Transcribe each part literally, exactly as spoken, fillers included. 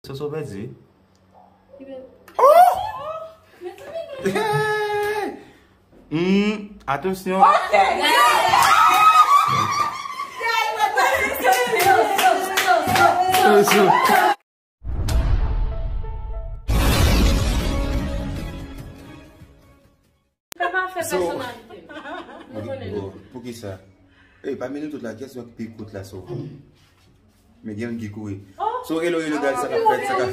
Soso pèdi. Oh! Hey! Hmm, atansyon. Soso. Fè pa fè pèsonalite. Bon, poukisa? Ey, pami nou tout la, kiyès ki pi kout la, so? Men gen youn ki kouri. So, hello, hello, guys, sa k ap fèt, sa k ap...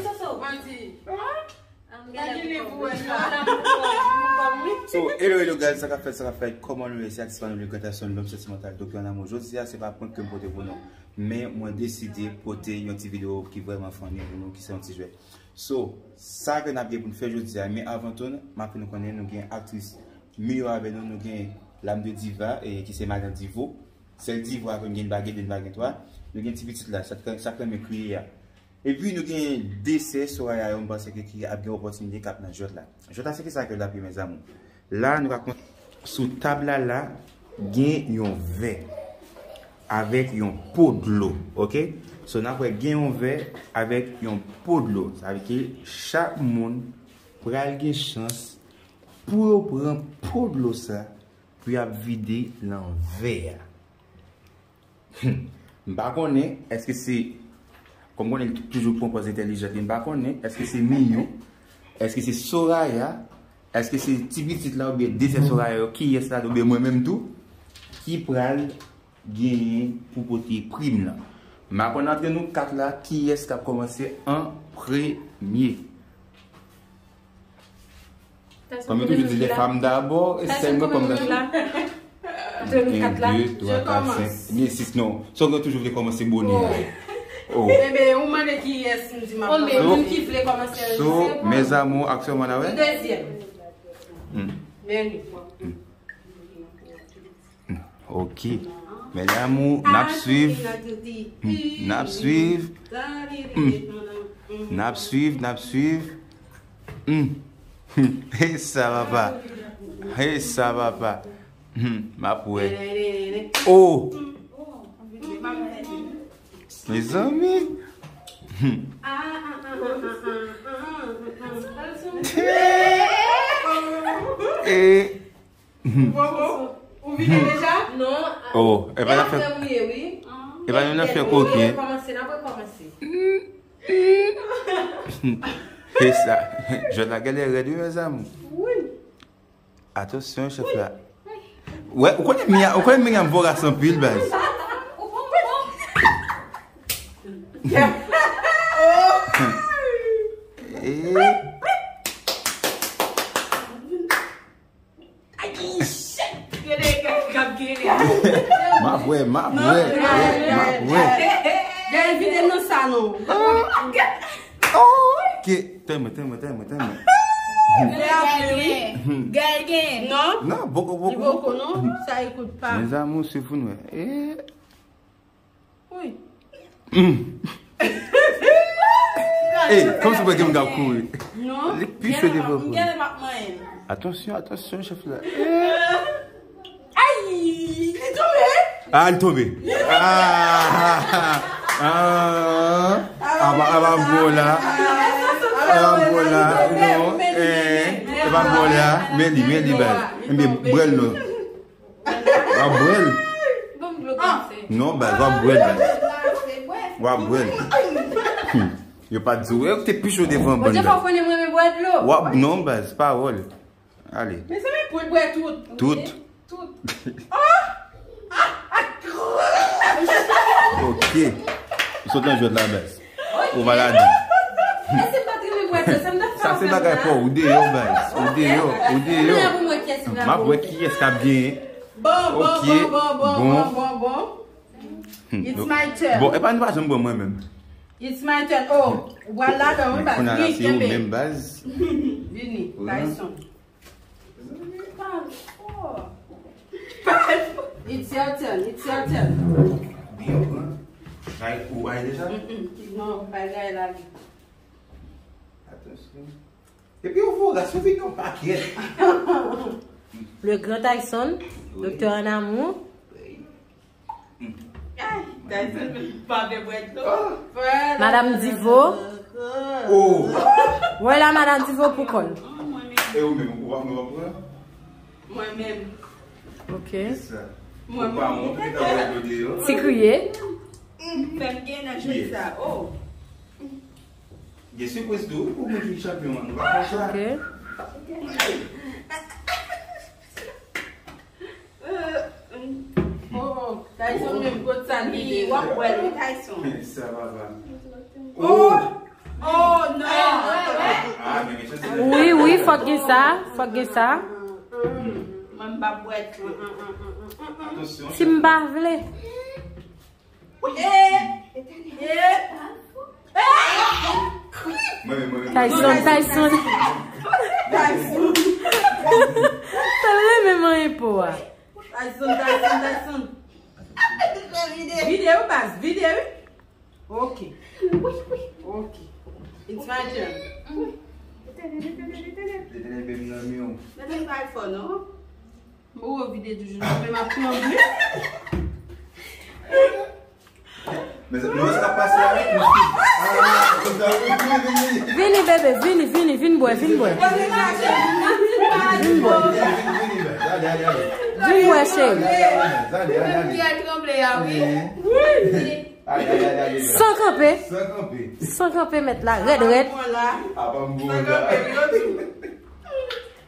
So, hello, hello, guys, sa k ap fèt, sa k ap fèt, kòman nou ye? Se atis pa nou, le Grand Tyson, l'homme sentimental, Doktè An Amour. Jodi a, se pa prank ke m pote pou nou. Men, mwen deside pote yon ti videyo ki vrèman funny pou nou, ki se yon ti jwèt. So, sa ke n ap gen pou n fè jodi a, men avan tou, m ap fè nou konnen nou gen aktris Miyo avè nou, nou gen Lame de Diva, e, ki se madan Divo. Sèl Divo a ke n gen, n pa gen de, n pa gen twa. Nou gen ti pitit la, sa k, sa k renmen kriye a. Epi nou gen desè Soraya yo, m panse ke ki ap gen opòtinite k ap nan jwèt la. Jwèt la, se ki sa ke l ap ye, mes amours? La, nou ka kòmanse. Sou tab la, la, gen yon vè avèk yon po dlo, oke? So, n ap wè gen yon vè avèk yon po dlo. Sa vle di ke chak moun pral gen chans pou yo pran po dlo sa pou y ap vide nan vè a. Hmm. M pa konnen, èske se, kòm konnen li toujou pran pòz entèlijan li, m pa konnen, èske se Miyo, èske se Soraya, èske se ti pitit la oubyen desè Soraya yo, kiyès la, oubyen mwen menm tou, ki pral genyen pou pote prim lan. M pa konnen antre nou kat la, kiyès k ap kòmanse an premye. Kòm yo toujou di, les femmes d'abord, e sèl mwen kòm gason. Antre nou kat la. En, de, twa, kat, senk. Ebyen, sis, non. Sa w gen toujou vle kòmanse bonè a. Oh. Ebyen, ou mande kiyès, m di m ap kòmanse. Moun ki vle kòmanse, so, mes amours, aktyèlman la, wè. Dezyèm. Hmm. Men li. Hmm. Ok. Mes amours, n ap swiv. Hmm. N ap swiv. Hmm. N ap swiv, n ap swiv. Hmm. Hey, sa papa. Hey, sa papa. Hmm. M ap wè. Oh! Mezanmi. Hmm. Eh. Ou vide deja? Non. Oh, e pa nan fè, e pa nan fè koken. Kòmanse, n ap rekòmanse. E sa, jwèt la genlè rèd, wi, mezanmi. Wi. Atansyon, chèf la. Wè, ou konnen Mia, ou konnen Miriam voras anpil, baz. Eh. Ay, shit! Gade, gade, gade, gade. M ap wè, m ap wè, m ap wè. Gade, vide nan sa, non. Ok. Tèmè, tèmè, tèmè, tèmè. Gade, gade. Non? Non, boko, boko. Li boko, non? Sa ekout pa. Mes amours, se fou, nou. Eh. Wi. Mm. Ey, kòmsi w wè gen moun k ap kouri. Non. Li pi cho devan pou li. Atansyon, atansyon, chèf la. Ay, li tonbe. Ah, li tonbe. Ah, ah, ah. Apa, apa bon la. Apa bon la. Non, eh, apa bon la. Men li, men li, baz. Enben, bwè l non. W ap bwè l. Ban m dlo glase. Non, baz, w ap bwè l, baz. W ap bwè l. Hmm. Yo pa t di w, yo te pi cho devan bann, baz. Ou konnen mwen renmen bwè dlo. W ap, non, baz, pawòl. Ale. Mezanmi, pou l bwè tout. Tout. Tout. Oh! Ah! Ah! Ok. Ou sot nan jwèt la, baz. Ou malad. Sa se bagay pa w, ou deyò, baz. Ou deyò, ou deyò. M ap wè kiyès k ap genyen. Bon, bon, bon, bon, bon, bon, bon. Hmm. It's my turn. Bon, epa nou pa janm pran mwen menm. It's my turn. Oh, w al ladan wi, baz. Kounye a la se ou menm, baz. Vini, Tyson. It's your turn, it's your turn. Byen, ou pran. Ay, ou ay deja? Mm-mm. Non, pa gaye la li. Atansyon. Epi ou voras, ou vin yon pakèt. Le Grand Tyson, wi. Doktè An Amour. Wi. Ay, Tyson pa vle bwè dlo. Oh. Madame Divo. Oh! Wè la, madanm Divo pou kò l. E ou menm, ou pa, ou pa pran? Mwen menm. Ok. Kisa? Mwen menm. Ou pa wont, ou te ka wè dlo deyò. Ti kriye. Fè m gen nan jwèt sa. Oh. Gen sipriz tou, wi, pou mwen jwe chanpyon an, nou pa konn sa. Ok. Euh, oh, oh, Tyson menm kot sa li ye, w ap wè l, wi, Tyson. Sa papa. Oh, oh, non. Ah, men mechanste. Wi, wi, fòk gen sa, fòk gen sa. Mwen m pa bwè tou. Atansyon. Si m pa vle. Mwen menm, mwen menm. Tyson, Tyson. Tyson. Sa l renmen manyen po a. Tyson, Tyson, Tyson. Vide wi, baz, vide wi. Ok. Ok. It's my turn. Letènèl, bebe, nan men w. Letènèl pa fò, non? Mwen wè vide toujou, men m ap tranble. Men se, nou sa pase avèk nou. Ah, konsa, vini, vini, vini. Vini, bebe, vini, vini, vin bwè, vin bwè. Vin bwè. Vini, vini, vini. Ale, ale, ale. Vin bwè, cheri. Ale, ale, ale. Ki al tranble a, wi. Wi. Ale, ale, ale, ale. San kanpe. San kanpe. San kanpe, mèt la. Rèd, rèd. Apa m bon la. Apa m bon la.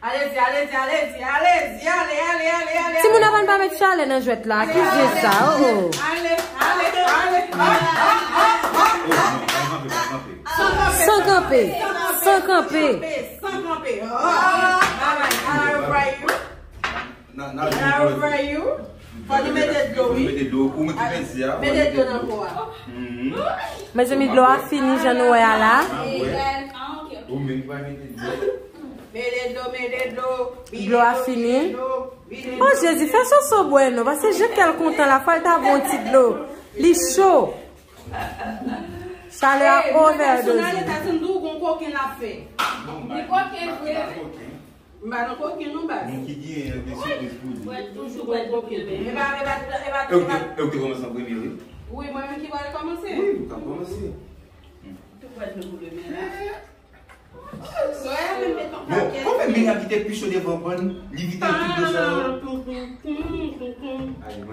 Alezi, alezi, alezi, alezi, ale, ale, ale, ale. Timoun, avann pa met chalè nan jwèt la. Ki je sa, oh, oh. Ale, ale, ale, ale. San kanpe, san kanpe. San kanpe, san kanpe. Oh, alright, I love you. N a, n a, n a refrain you. Fò nou mete dlo, wi. Mete dlo, ou mete dlo nan po a. Mezanmi, dlo a fini, jan nou wè a la. Ou menm pa mete dlo. Mete dlo, mete dlo. Dlo a fini. Oh, Jezi, fè Soso bwè non, paske jan kè l kontan la, fò l ta bwè yon ti dlo. Li cho. Chalè a ovèdoze. Li koken vre. M pa nan koken non, baz. Moun ki genyen yo gen sipriz pou li. Mwen toujou wè koken. E pa, e pa, e pa, e pa. E ou te, e ou te kòmanse an premye, wi. Wi, mwen menm ki pral kòmanse. Wi, ou t ap kòmanse. Tou pral nou pou demen la. Bon, konbyen Mira ki te pi cho devan bann, li vide tout dlo sa yo.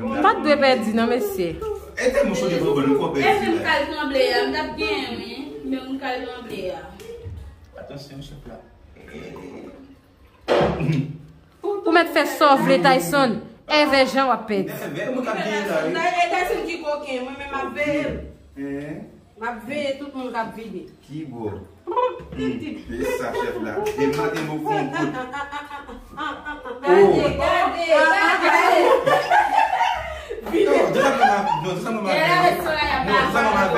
Ou pa t dwe pèdi non, mesye. E tèlman cho devan bann, ou fò pèdi la. E menm kal tranble a, m t ap genyen, wi. Menm kal tranble a. Atansyon, chèf la. Ou mèt fè sa w vle, Tyson. Èvè jan w ap pèdi. Èvè, mwen k ap veye la, wi. E Tyson ki koken, mwen menm m ap veye l. M ap veye tout moun k ap vide. Ki bò? E sa, chèf la. Depi maten, mwen fè yon kout. Gade, gade, gade. Non, di sa mwen ap, non, di sa mwen ap, non, di sa mwen ap,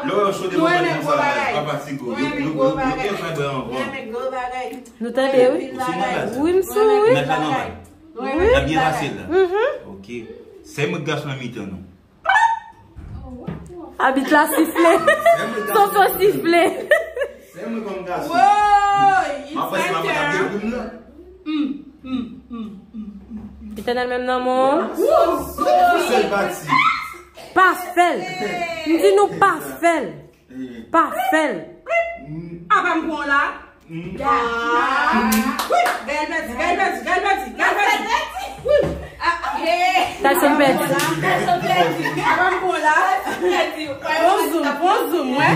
lè w cho devan bann konsa, papa Tigo, yo, yo, yo, yo te fè bwè anvan. Nou tande, wi. Ou sou mwen la, sa? Wi, m sou, wi. Mèt la nòmal. Wi. N ap byen pase la. Mhm. Ok. Sèl mwen k gason nan mitan nou. Abit la sifle. Soso sifle. Sèl mwen kòm gason. Woy, it's my turn. M ap pase m ap pase prim nan. Etènèl menm nan men w. Soso. Sèl pati. Pa fè l. M di nou pa fè l. Pa fè l. Apa m pran w la? Gaël pèdi, Gaël pèdi, Gaël pèdi, Gaël pèdi. Tyson pèdi. Apa m pran w la? Pran zoom, pran zoom, wè.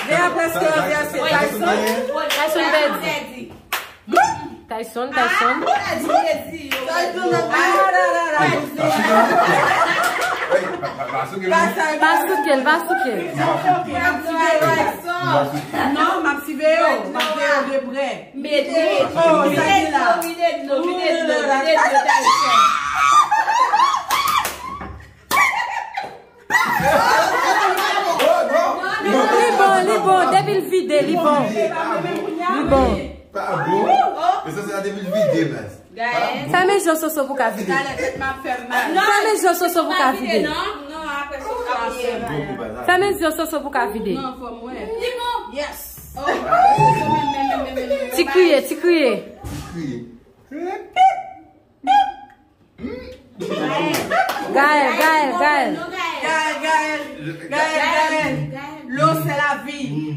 Gaël prèske ranvèse Tyson. Tyson pèdi. Tyson, Tyson. Pa souke l, pa souke l. Non, m ap siveye w, m ap veye w de prè. Mete dlo, mete dlo, mete dlo, mete dlo, mete dlo, Tyson. Li bon, li bon. Depi l vide, li bon. Li bon. Pa bon. E sa se la depi l vide, baz. Fèmen je w Soso pou ka vide. Talè tèt m ap fè m mal. Fèmen je w Soso pou ka vide. Non, non, apre Soso ap fè m mal. Fèmen je w Soso pou ka vide. Non, fò m wè. Li bon. Yes. Oh. Ti kriye, ti kriye. Ti kriye. Gaël, Gaël, Gaël. Gaël, Gaël, Gaël, Gaël. L'eau, c'est la vie.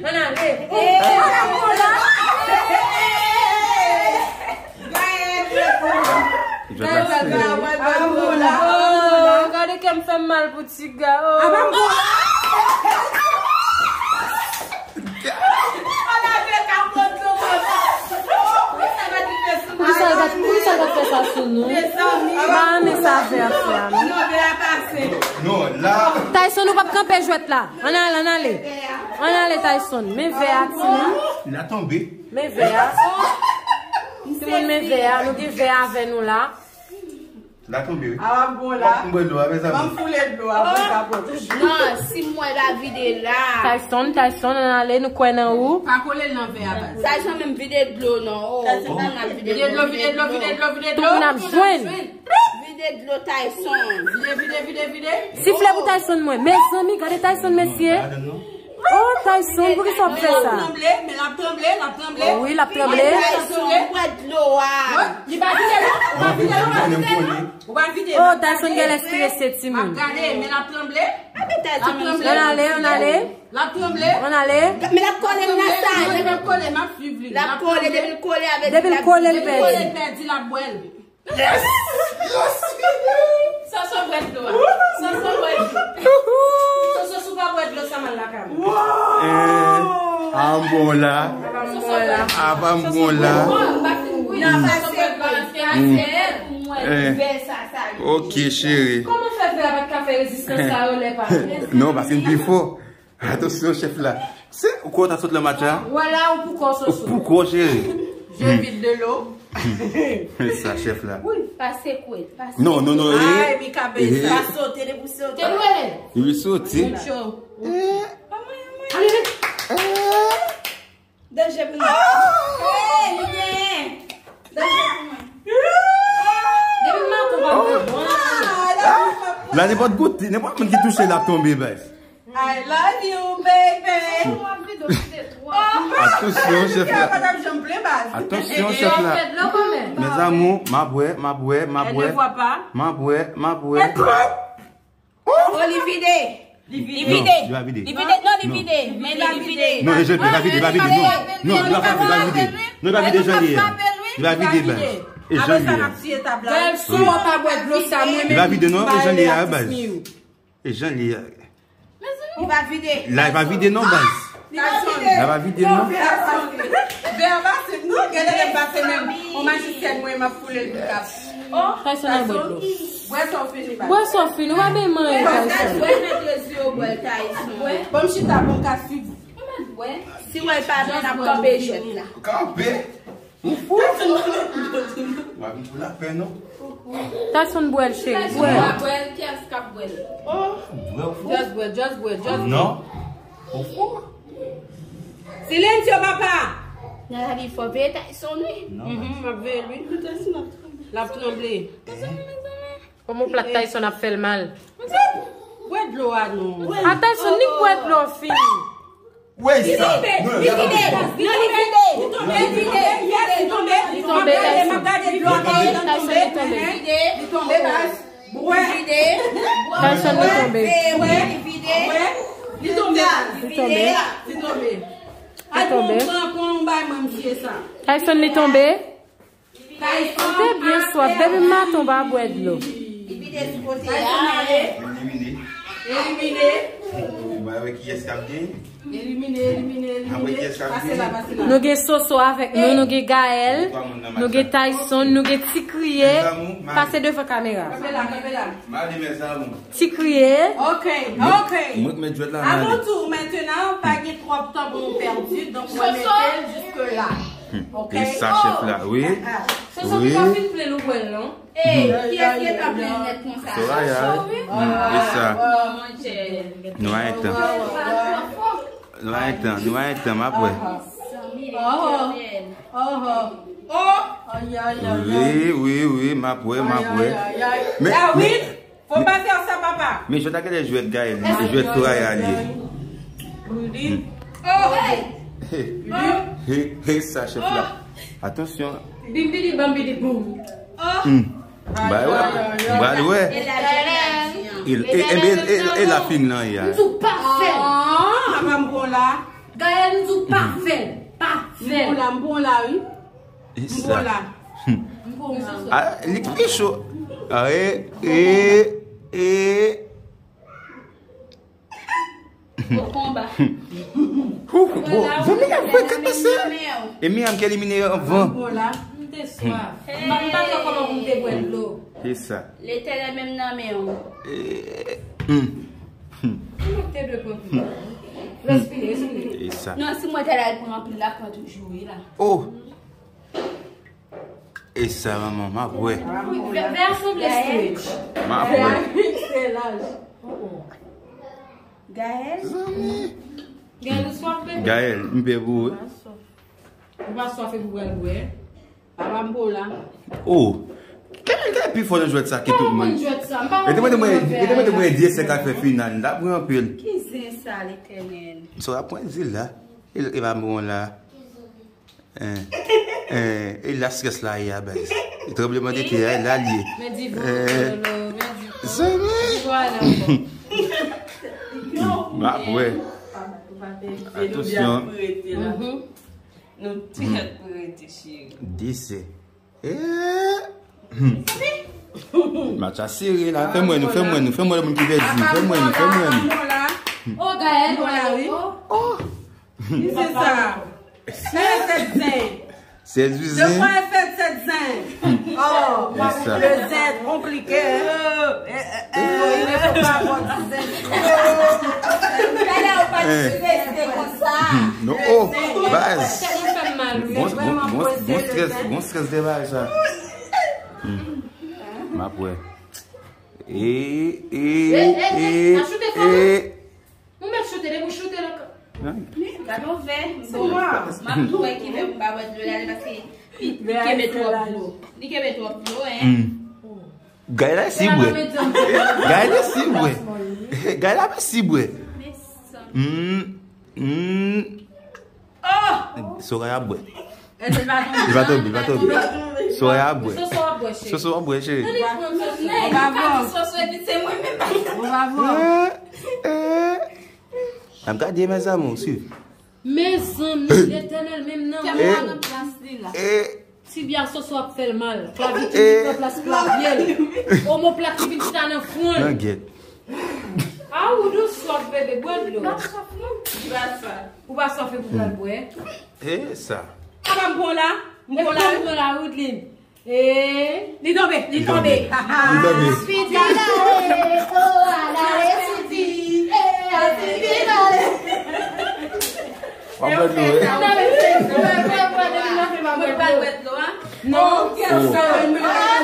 Ann ale. Hey! Ann ale. Jwèt la sere. Oh, gade kè m fè m mal pou ti ga. Oh. Poukisa l pa, poukisa l pa fè sa sou nou? M pa renmen sa vè a fè a, non. Non, la. Tyson, ou p ap kanpe jwèt la. Ann ale, ann ale. Ann ale, Tyson. Men vè a, timoun. Li la tonbe. Men vè a. Timoun, men vè a. Nou gen vè avè nou la. La tonbe, wi. A, w ap bon la. M bwè dlo a, mezanmi. Ban m foule dlo a, pou sa pwòp. Non, si m wè l pa vide la. Tyson, Tyson, ann ale, nou kwè nan ou. Pa kole l nan vè a, baz. Sa jan menm vide dlo, non. Oh. Tyson, pa nan vide dlo, vide dlo, vide dlo, vide dlo. Tout moun ap jwenn. Vide dlo, Tyson. Vide, vide, vide, vide. Sifle pou Tyson, mwen. Mezanmi, gade Tyson, mesye. Oh, Tyson, poukisa w ap fè sa? Men l ap tranble, men l ap tranble, l ap tranble. Wi, l ap tranble. Tyson, bwè dlo a. Wi, li pa vide, non. Ou pa vide, non. Ou pa vide, non. Ou pa vide, non. Oh, Tyson genlè strese, timoun. M ap gade, men l ap tranble. L ap tranble. Ann ale, ann ale. L ap tranble. Ann ale. Men l ap kole nan sa. Non, li p ap kole, m ap swiv li. L ap kole, depi l kole avèk li, depi l kole, l pèdi. Depi l kole, l pèdi, l ap bwè l. Yes! Yes! Soso bwè dlo a. Soso bwè dlo. Soso, si w pa bwè dlo, sa mal lakay ou. Eh, a m bon la. Apa m bon la. Soso bwè dlo. Non, paske, paske, paske, pou mwen, eh, vè sa, sa, ok, cheri. Kòman fè vè a pa t ka fè rezistans sa yo lè pa? Non, paske m pi fò. Atansyon, chèf la. Se ou kwè w ta sot nan match la? Vwala, ou pou kò, Soso. Ou pou kò, cheri. Je vide de l'eau. Sa, chèf la. Wi, pase kwèt, pase. Non, non, non. Ay, Mika, eh, sa sote, depi sote. Te dwe. Wi, sote. Cho. Eh. Ale, ale. Eh. Danje pou mwen. Hey, li genyen. Danje pou mwen. Depi maten, w ap bwè. La, nenpòt kote, nenpòt moun ki touche l ap tonbe, baz. I love you, baby. Atansyon, chèf la. Atansyon, chèf la. Mes amours, m ap bwè, m ap bwè, m ap bwè. M ap bwè, m ap bwè. Oh, li vide. Li vide. Non, li pa vide. Li vide. Non, li vide. Men li vide. Non, e jan li pa vide, li pa vide, non. Non, li pa vide, li pa vide. Non, li pa vide, jan li ye a. Li pa vide, baz. E jan li ye a. Bèl sou, w pa bwè dlo sa, mwen menm. Li pa vide, non, e jan li ye a, baz. E jan li ye a. Li pa vide. La, li pa vide, non, baz. Li pa vide. La pa vide, non. Vè a pase, non, gade lè pase menm. On majisyèn, mwen, m ap foule l pou kap. Tayson al bwè dlo. Bwè sa w fini, baz. Bwè sa w fini, ou pa bezwen manyen, Tayson. Bwè nan trezi yo, bwè, Tayson. Bwè. Bon, m chita, bon, m ka swiv. Ou mèt bwè. Si w wè l pa byen, n ap kanpe jwèt la. Kanpe? Ou fou? W ap vin pou lapè, non? Tayson bwè l, cheri, bwè. Tayson pa bwè l, kiyès k ap bwè l? Oh. Bwè, ou fou? Just bwè, just bwè, just bwè. Non. Ou fou? Silensyo, papa! Nan lavi, fò veye Tayson, wi. Non, mhm, m ap veye l, wi. L ap tranble. L ap tranble. Kòman plat Tayson ap fè l mal? Bwè dlo a, non. A Tayson, li bwè dlo fini. Wi, sa. Non, li vide. Non, li vide. Li vide. Li tonbe. Li tonbe, Tayson. Tayson, li tonbe. Li tonbe, baz. Bwè. Li vide. Tayson, li tonbe. Bwè. Li vide. Li tonbe. Li tonbe. Li tonbe. Li tonbe. Tayson, li tonbe. Ou te byen swaf. Depi maten w pa bwè dlo. Li vide sou kote a. Elimine. Elimine. Ba wè kiyès k ap gen. Elimine, elimine, elimine. Apre kiyès k ap gen. Pase la, pase la. Nou gen Soso avèk nou, nou gen Gaël, nou gen Tayson, nou gen Ti Kriye. Pase devan kamera. Kanpe la, kanpe la. Mande mes amours. Ti Kriye. Ok, ok. Mwen k mèt jwèt la, mande. À mon tour maintenant, pa gen twòp tan pou nou pèdi, donk mwen mete l jiske la. Ok? E sa, chèf la, wi. Soso ki pa fin plen nou bwè l, non? Ey, kiyès ki ta plen nèt konsa? Soraya, wi. E sa. Nou a entan. Nou a entan, nou a entan, m ap wè. Wi, wi, wi, m ap wè, m ap wè. Men, men, Fò pase a sa, papa. Men jwèt la genlè jwèt Gaël, jwèt Soraya li ye. He, he, he, sa, chèf la. Atansyon. Bimbidi bambidi boum. Hmm. Ba wè, ba wè. E, e, e, e, e la fin lan ya. M di w pa fè l. Ah, apa m bon la. Gaël, m di w pa fè l. Pa fè l. M bon la, m bon la, wi. E sa. M bon la. Ah, li pi cho. Ah, e, e, e. O konba. Hou, bon, zanmi, ap fè kat pase. E Miam ki elimine anvan. M bon la. M te swaf. M pa, m pa t wè kòman pou m te bwè dlo. E sa. Letènèl menm nan men w. E, hmm. Ou te dwe pran pita. Respire, respire. E sa. Non, si mwen te la, l pran anpil la, pran toujou, wi la. Oh. E sa, manman, m ap wè. Vè, vè a sanble stretch. M ap wè. Se laj. Gaël? Zanmi. Gaël, ou swaf, bebe? Gaël, m pè pou ou. Ou pa swaf epi w pral bwè. Papa m pou la. Oh. Kèl, kèl pi fò nan jwèt sa ki tout moun? Rete mwen, rete mwen di se ka fè final. L ap pran anpil. Ki zen sa, Letènèl? Sa w ap pran di la. E, e pa bon la. Eh, eh, e la strès la ye a, baz. Tranbleman de tè a, la l ye. Men di bon, eh, Lolo, men di bon. Zanmi. Di bon, Lolo. M ap wè. Atansyon. Nou tout ap rete, cheri. Desè. Eh. Hmm. Match la sere la. Fè m wè nou, fè m wè nou, fè m wè lè moun ki pèdi. Fè m wè nou, fè m wè nou. Oh, Gaël, bon la, wi. Oh, ki se sa? Sèt zen. Sèt zen. De quoi est fait cette zen? Oh, le zen konplike. Non, oh, baz. Bon, bon, bon, bon stress, bon stress de bagay sa. M ap wè. E, e, e, e. Ou mèt choute, depi w choute la. Gade w vè. M ap tou wè ki fè m pa bwè dlo la, paske li kenbe twòp dlo. Li kenbe twòp dlo, en. Gay la si bwè. Gay la si bwè. Gay la si bwè. Hum, hum. Soraya bwè. Li va tonbe, li va tonbe. Soraya bwè. Soso ap bwè, cheri. Soso ap bwè, cheri. Ou pa bon. Soso epi se mwen menm. Ou pa bon. N ap gade, mes amours, swiv. Mezanmi, Letènèl menm nan. Tibya Soso ap fè l mal. Klaviti li pran plas klavye l. Omoplati vin chita nan fwon l. Nan gyèt. A ou dous swaf, bebe, bwè dlo. Ou pa swaf, e pou pral bwè. E sa. Apa m pran la? M pran la, wi. Pran la, Woodline. E li tonbe, li tonbe. Li tonbe. Speedy dale, oh, dale, Speedy. Eh, Speedy dale. W ap bwè dlo, wi. Mwen pa bwè dlo, a. Non, Soso.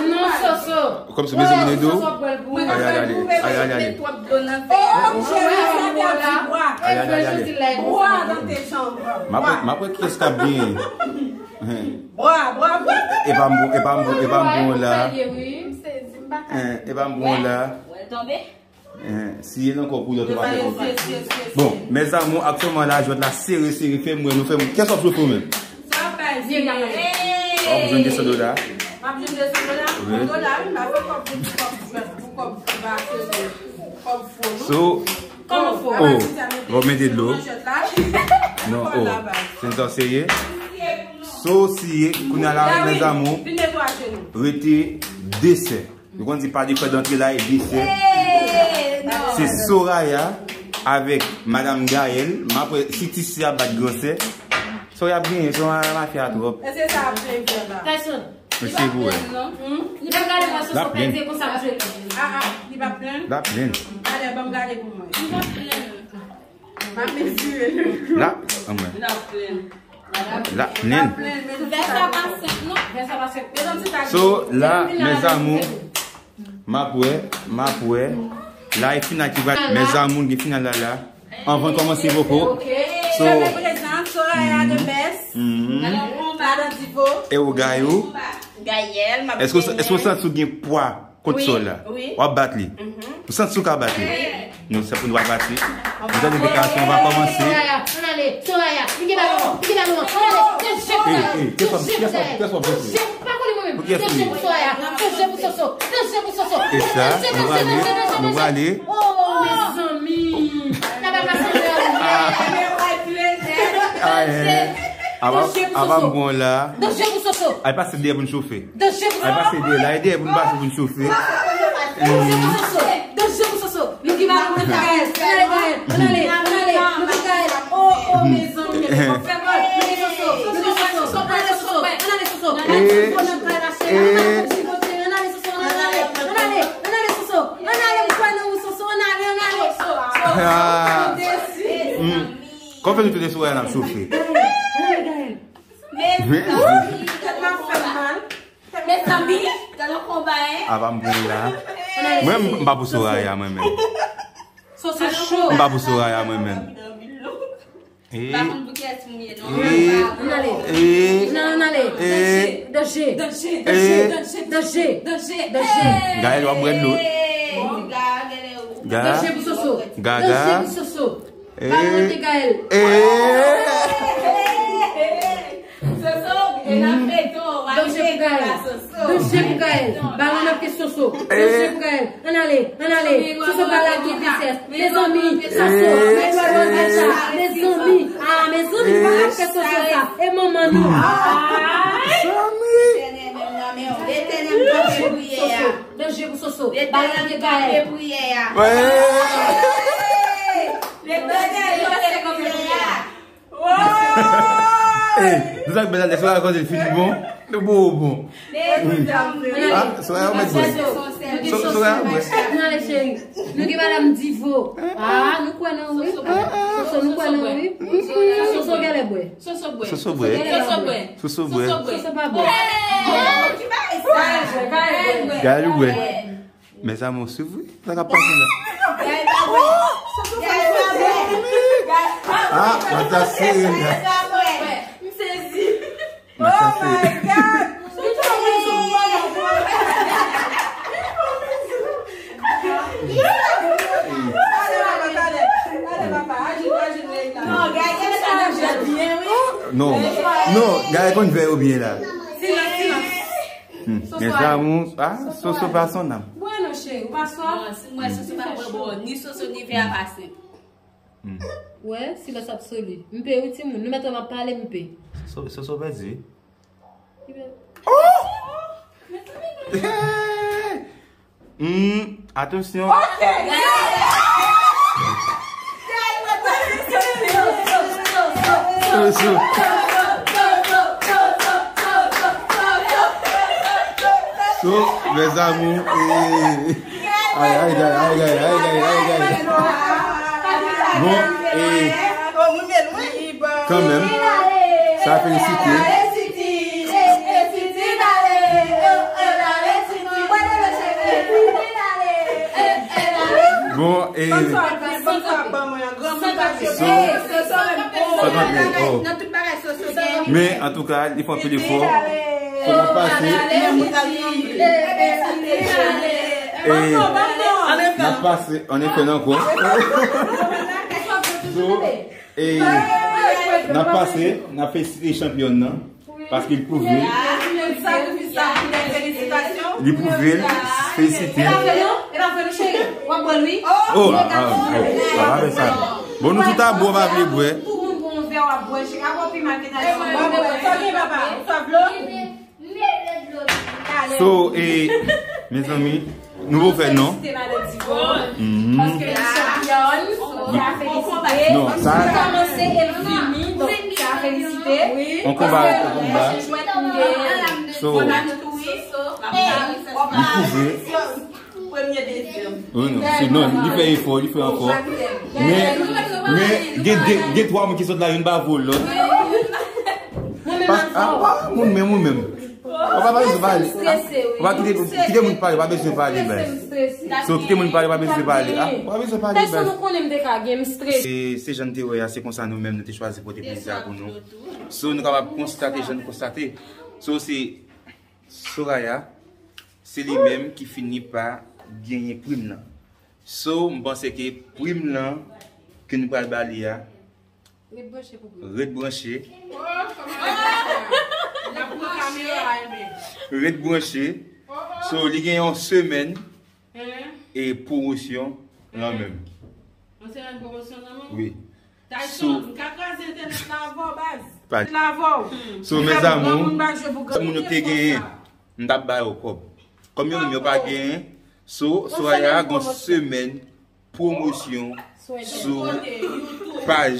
Non, Soso. Kòmsi mezanmi, Nedo. Ale, ale, ale. Ale, ale, ale. Ale, ale, ale. M ap wè, m ap wè kiyès k ap genyen. Bwa, bwa, bwa. E pa m bon, e pa m bon, e pa m bon la. E pa m bon la. Si e nan kò pou lòt ou pa fè konsa. Bon, mes amours, aktyèlman la, jwèt la sere, sere, fè m wè nou, fè m. Kiyès w ap chofe ou menm? W ap jwenn desann dola. W ap jwenn desann dola? Wi. Dola, wi, m pa fè kòb pou kòb jwèt, pou kòb ki pa sere, kòb fo, non? So, kòb fo. Oh, w ap mete dlo. Non, oh. Se n sa w serye? So, si, kounye a la, mes amours, rete de sè. Nou konn di pa de frè dantre la e de sè. Se Soraya avèk Madanm Gaëlle. M ap wè si ti sè a bat gran sè. Soraya ap genyen, Soraya mafya twòp. Èske sa ap plenn frè la? Tyson, li pa plenn non. Li pa gade mwen sou sou pèdi konsa m jwe. A, a, li pa plenn? L ap plenn. Talè, ban m gade pou mwen. Li pa plenn. M ap mezire. L ap, anmwey. L ap plenn. L ap plenn. Vè sa pa senp non. Vè sa pa senp. So, la, mes amours, m ap wè, m ap wè. La, e final ki va, mes amours, gen final la, la. Anvan n kòmanse poko. So, Soraya the best. Madan Divo. E ou, Gayou? Gaëlle, m ap genyen. Èske w santi w gen pwa? Kot sò la? Wi. W ap bat li? Ou santi w ka bat li? Wi. Nou, se pou nou pa bat li. Nou tande deklarasyon an va kòmanse. Soraya, ann ale, Soraya, li gen balon, li gen balon an, ann ale, danje pou Soraya, danje pou Soraya, danje pou Soraya, danje pou Soso, danje pou Soso. E sa, nou prale, nou prale. Oh, mezanmi. Sa pa ka sanble a. Danje pou Soso. Apa m pran la. Danje pou Soso. Ay pase dèyè pou n chofe. Danje pou Soso. Ay pase dèyè la, e dèyè pou n pase pou n chofe. Danje pou Soso. Danje pou Soso. Nou ki ba pou Gaëlle. Ann ale Gaëlle. Ann ale. Ann ale. Nou ki Gaëlle. Oh, oh, mezanmi. Fè gòl. Nou ki Soso. Nou ki Soso. Ann ale Soso. Ann ale Soso. Ann ale Soso. Ann ale Soso. Ann ale Soso. Ann ale. Ann ale Soso. Ann ale. M kwè nan ou Soso. Ann ale. Ann ale. Soso. Kòman fè nou tounen sou Ryan ap chofe? Mezanmi, tèt m ap fè m mal. Mezanmi, gade yon konba, en. Apa m pran la. Mwen, m pa pou Soraya, mwen menm. Soso cho. M pa pou Soraya, mwen menm. Pa konn pou kiyès m ye, non. Ann ale. Ann ale. Danje. Danje. Danje. Danje. Gaëlle, w ap bwè dlo. Gaga. Danje pou Soso. Gaga. Danje pou Soso. Balon nan men Gaëlle. Soso, e nan feyton, w ap feyton la, Soso. Danje pou Gaëlle. Balon nan men Soso. Danje pou Gaëlle. Ann ale, ann ale. Soso pa lage de sè. Mezanmi, Soso. Mezanmi. Ah, mezanmi, pa ap fè Soso sa. E manman nou. Mezanmi. Letènèl menm nan men w. Letènèl kanpe priyè a. Je pou Soso. Ba l nan pye Gaël. Priyè a. Hey! Hey! Nou sa k bèl alè, Soraya koze l fin bon. Nou bon, bon. Ah, Soraya, ou mèt bwè. So- Soraya, ou mèt. Nou ale, cheri. Nou gen madanm Divo. Ah, nou kwè nan ou, wi. Soso, nou kwè nan ou, wi. Soso genlè bwè. Soso bwè. Soso bwè. Soso bwè. Soso bwè. Soso pa bwè. Gaël ou bwè. Mes amours, swiv wi. Sa k ap pase la? Ah, mwen ta sere la. Mwen ta sere. Non, non, Gaël konn fè yo byen la. Hmm, mes amours, ah, Soso pa son nam. Bwè non, cheri, ou pa swaf? Non, si mwen Soso pa bwè, bon, ni Soso ni vè a pase. Hmm. Wè, silans absoli. M pe wi timoun, nou mèt wè m ap pale, m pe. Soso, Soso pèdi. Li pe- Hmm, atansyon. Ok. So, so. So, mes amours, eh, ay, ay, ay. Bon, eh, kanmenm, sa felisite. Bon, eh, so, sa kanpe, oh. Men, antouka, li fè anpil efò. So, n ap pase. E, n ap pase, an efè, nan kò. So, e, n ap pase, n ap felisite chanpyòn nan. Paske li pwouve. Li pwouve l, felisite. Oh, ah, ah, oh, pa fè sa. Bon, nou tout a bwè, pa vle bwè. So, e, mezanmi, nou pou fè non. Mhm. Non, sa. On konba, on konba. So, li pwouve. Wi, non, se non, li fè efò, li fè ankò. Men, men, gen de, gen twa moun ki sot la, youn pa vo lòt. Pas, ah, pa moun menm, ou menm. Ou pa, pa bezwen pale. Ou pa kite, kite moun pale, pa bezwen pale, baz. So, kite moun pale, pa bezwen pale. Ah, pa bezwen pale, baz. Se, se jan n te wè a, se konsa nou menm, nou te chwazi pote plezi a pou nou. So, nou kapab konstate, jan nou konstate. So, se Soraya, se li menm ki fini pa genyen prim nan. So, m panse ke prim nan ke nou pral ba li a, ret branche pou prim. Ret branche. Ret branche. So, li gen yon semèn e pwomosyon lan menm. Yon semèn pwomosyon lan menm? Wi. Tyson, m ka kraze entènèt la avè w, baz. Pa la avè w. So, mes amours, moun yo te genyen, m t ap ba yo kòb. Kòm yo menm yo pa genyen, so, Soraya gon semèn pwomosyon sou paj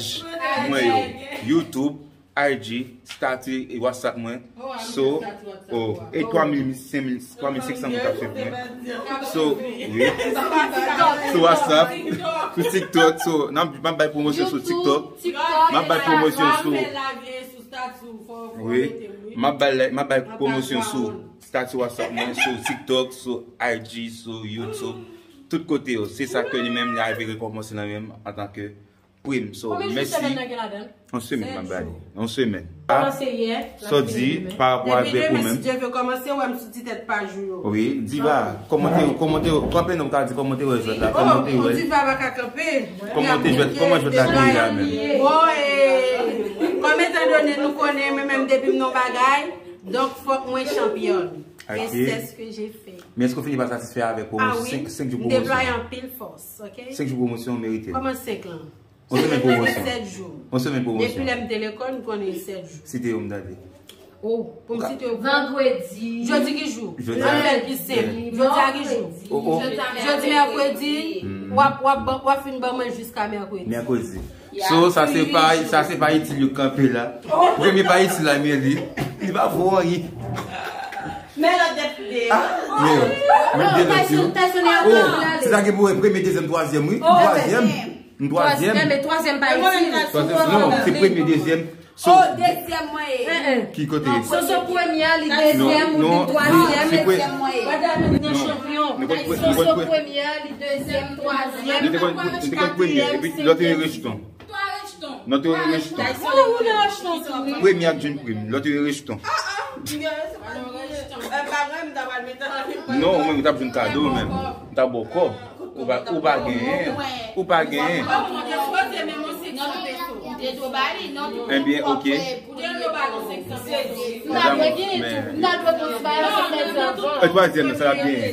mwen yo. YouTube, I G, stati, e WhatsApp mwen. So, oh, e twa mil, senk mil, twa mil senk san moun k ap swiv mwen. So, wi. Sou WhatsApp, sou TikTok, so, n ap, m ap bay pwomosyon sou TikTok. M ap bay pwomosyon sou, wi. M ap bay, m ap bay pwomosyon sou stati WhatsApp mwen, sou TikTok, sou I G, sou YouTube. Tout kote yo. Se sa ke li menm, li arive rekòmanse la menm antanke prim. So, mèsi. Konbyen jou semèn nan gen ladan l? Yon semèn m ap ba li. Yon semèn. Kòmanse yè, l ap fini demen. Sa w di pa rapò avèk ou menm? Depi demen, si Dye vle, kòmanse wè m sou ti tèt paj ou yo. Wi, Diva, kòman te, kòman te, kanpe non, m ka di kòman te wè jwèt la, kòman te wè. Oh, Diva pa ka kanpe. Kòman te jwèt, kòman jwèt la te ye a menm? Bon, e, kòm etan done nou konnen, mwen menm depi m nan bagay, donk fòk mwen chanpyòn. E c'est ce que j'ai fait. Men èske w fini pa satisfè avèk pwomosyon, senk, senk jou pwomosyon? Ah wi, m deplwaye anpil fòs, ok? Senk jou pwomosyon, w merite l. Kòman senk lan? Yon semèn pwomosyon. Sèt jou. Yon semèn pwomosyon. Depi lè m te lekòl, m konnen sèt jou. Site yo, m tande. Oh, pou m site yo. Vandredi. Jodi ki jou? Jodi. An fè l pi senp. Jodi a ki jou? Oh, oh. Jodi mèkredi. W ap, w ap, w ap fin ban mwen jiska mèkredi. Mèkredi. So, sa se pa, sa se pa itil yo kanpe la. Premye pa itil la, men li, li pa vo anyen. Men lòt dèt de. Ah, men yo. Men de lòt yo. Oh, se sa ki pou wè premye, dezyèm, twazyèm, wi. Twazyèm. Twazyèm. Men twazyèm pa itil. Twazyèm, non, se premye, dezyèm. So, oh, dezyèm mwen ye. Ki kote? Soso premye, li dezyèm, ou li twazyèm. Dezyèm mwen ye. Gade nan chanpyon. Soso premye, li dezyèm, twazyèm. Li te konn, li te konn premye, epi lòt yo rejeton. Lòt yo rejeton. Premye ak jwenn premye, lòt yo rejeton. Non, ou menm ou t ap jwenn kado, ou menm. Ou t ap ba w kòb. Ou pa, ou pa genyen. Ou pa genyen. Ebyen, ok. E twazyèm nan, sa l ap genyen.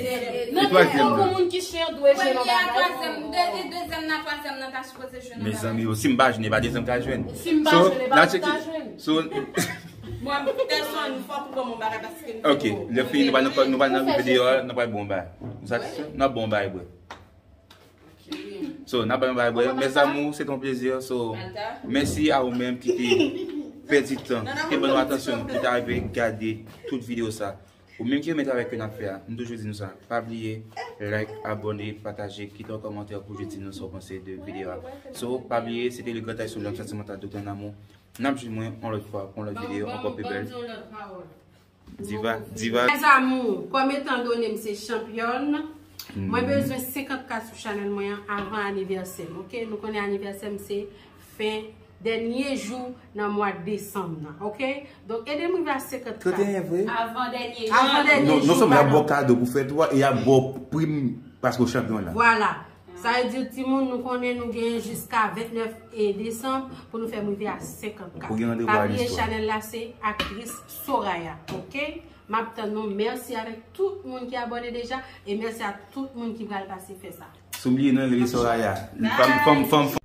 E twazyèm nan. Mezanmi, yo, si m pa jwenn, e pa dezyèm k ap jwenn. Si m pa jwenn, e pa dezyèm k ap jwenn. So, mwen, pèsonn, fòk ou ban m yon bagay paske m te bon. Ok, lè fini, nou pral nan, nou pral nan videyo a, nou pral bon bagay. Nou satisfè? N ap bon bagay, bro. So, n ap bay yon bagay, bro. Mes amours, se te yon plezi. So, mèsi a ou menm ki te pèdi tan, ki te ban nou atansyon, ki te rive gade tout videyo sa. Ou menm ki renmen travay ke n ap fè a, m toujou di nou sa. Pa bliye, like, abòne, pataje, kite yon kòmantè pou di nou sa w panse de videyo a. So, pa bliye, se te le Grand Tyson, L'homme sentimental, Doktè Namou. N ap jwenn mwen yon lòt fwa, pou yon lòt videyo, ankò pi bèl. Diva, diva. Mes amours, comme étant donné m se chanpyòn, mwen bezwen senkant K sou chanèl mwen an avan anivèsè m, ok? Nou konnen anivèsè m se fen dènye jou nan mwa desanm nan, ok? Donk, ede m rive a senkant K. Trannteyen vre? Avan dènye jou. Avan dènye jou. Non, non sèlman y ap ba w kado pou fèt ou a, e y ap ba w prim paske w chanpyon la. Vwala. Sa vle di, timoun, nou konnen nou gen jiska vennèf e desanm pou nou fè m rive a senkant K. Ou gen randevou a listwa. Pa bliye chanèl la se aktris Soraya, ok? M ap tann nou. Mèsi avèk tout moun ki abòne deja e mèsi a tout moun ki pral pase fè sa. Si w bliye non, rele Soraya. Fanm, fanm, fanm, fanm.